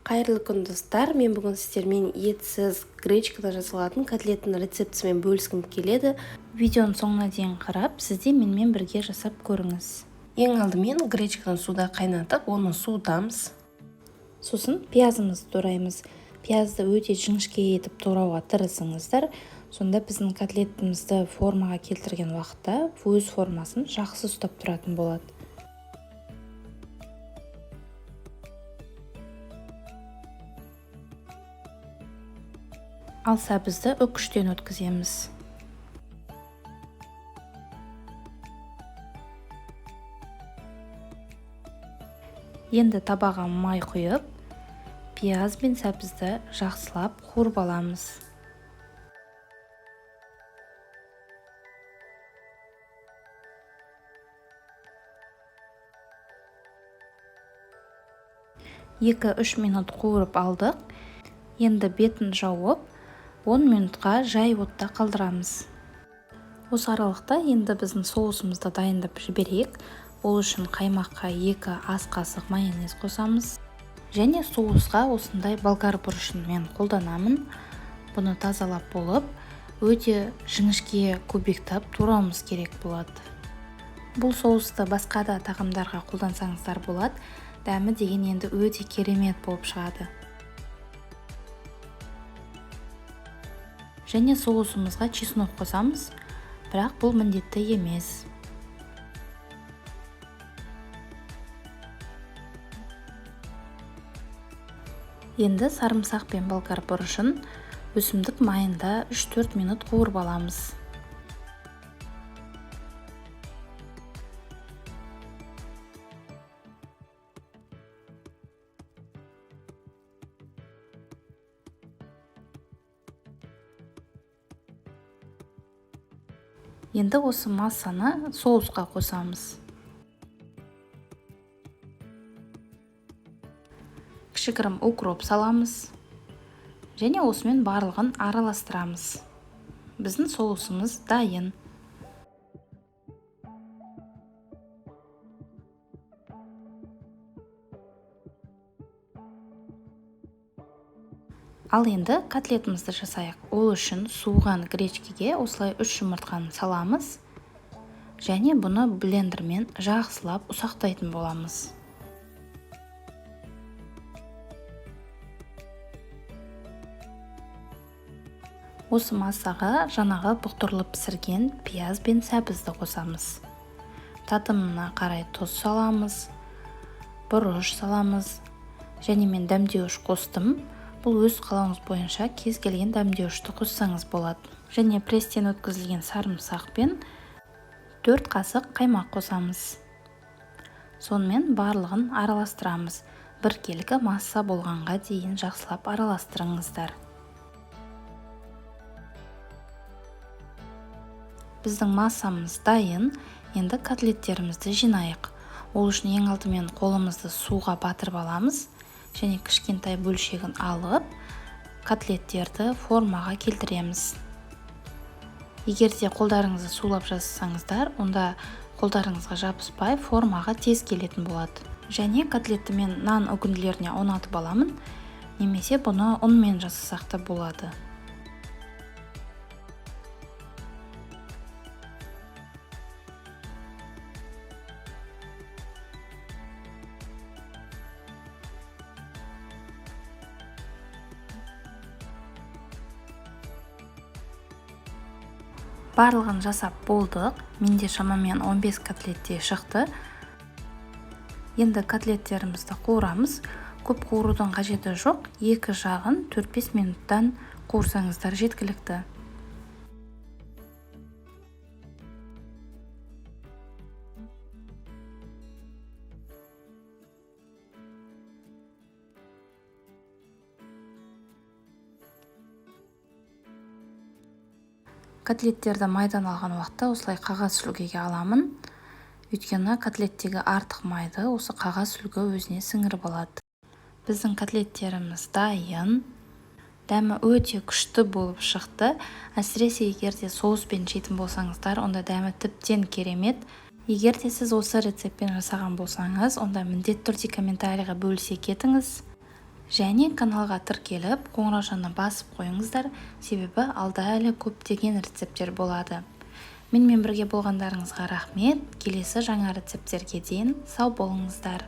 Қайырлы күн, достар! Мен бүгін сіздермен етсіз гречкадан жасалатын котлеттің рецептісімен бөліскім келеді. Видеоның соңына дейін қарап, сіз де менімен бірге жасап көріңіз. Ең алдымен гречканы суда қайнатып, оны суытамыз. Сосын пиязымызды тураймыз. Пиязды өте жіңішке етіп турауға тырысыңыздар. Сонда біздің котлетімізді формаға келтірген уақытта өз формасын жақсы ұстап тұратын болады. Ал сәбізді үкіштен өткіземіз. Енді табаға май құйып, пияз бен сәбізді жақсылап қуырып аламыз. 2-3 минут қуырып алдық. Енді бетін жауып, 10 минутқа жай отта қалдырамыз. Осы аралықта енді біздің соусымызды дайындап жіберейік. Ол үшін қаймаққа 2 ас қасық майонез қосамыз. Және соусқа осындай болгар бұрышын мен қолданамын. Бұны тазалап болып, өте жіңішке кубиктап турауымыз керек болады. Бұл соусты басқа да тағамдарға қолдансаңыздар болады. Дәмі деген енді өте керемет болып шығады. Және соусымызға чеснок қосамыз, бірақ бұл міндетті емес. Енді сарымсақ пен болгар бұрышын өсімдік майында 3-4 минут қуырып аламыз. Енді осы массаны соусқа қосамыз. Кішігірім укроп саламыз. Және осымен барлығын араластырамыз. Біздің соусымыз дайын. Ал енді котлетімізді жасайық. Ол үшін суыған гречкеге осылай 3 жұмыртқаны саламыз. Және бұны блендермен жақсылап ұсақтайтын боламыз. Осы массаға жаңағы бұқтырылып пісірген пияз бен сәбізді қосамыз. Татымына қарай тұз саламыз, бұрыш саламыз. Және мен дәмдеуіш қостым. Бұл өз қалауыңыз бойынша кез келген дәмдеуішті қоссаңыз болады. Және пресстен өткізілген сарымсақ пен 4 қасық қаймақ қосамыз. Сонымен барлығын араластырамыз. Біркелкі масса болғанға дейін жақсылап араластырыңыздар. Біздің массамыз дайын. Енді котлеттерімізді жинайық. Ол үшін ең алдымен қолымызды суға батырып аламыз. Және кішкентай бөлшегін алып, котлеттерді формаға келтіреміз. Егер де қолдарыңызды сулап жасасаңыздар, онда қолдарыңызға жабыспай формаға тез келетін болады. Және котлетті мен нан үгінділеріне аунатып аламын, немесе бұны ұнмен жасасақ та болады. Барлығын жасап болдық. Менде шамамен 15 котлеттей шықты. Енді котлеттерімізді қуырамыз. Көп қуырудың қажеті жоқ. Екі жағын 4-5 минуттан қуырсаңыздар жеткілікті. Котлеттерді майдан алған уақытта осылай қағаз сүлгіге аламын. Өйткені котлеттегі артық майды осы қағаз сүлгі өзіне сіңіріп алады. Біздің котлеттеріміз дайын. Дәмі өте күшті болып шықты. Әсіресе егер де соуспен жейтін болсаңыздар, онда дәмі тіптен керемет. Егер де сіз осы рецептпен жасаған болсаңыз, онда міндетті түрде комментарийға бөлісе кетіңіз. Және каналға тіркеліп, қоңыраушаны басып қойыңыздар, себебі алда әлі көптеген рецепттер болады. Менімен бірге болғандарыңызға рахмет. Келесі жаңа рецепттерге дейін сау болыңыздар.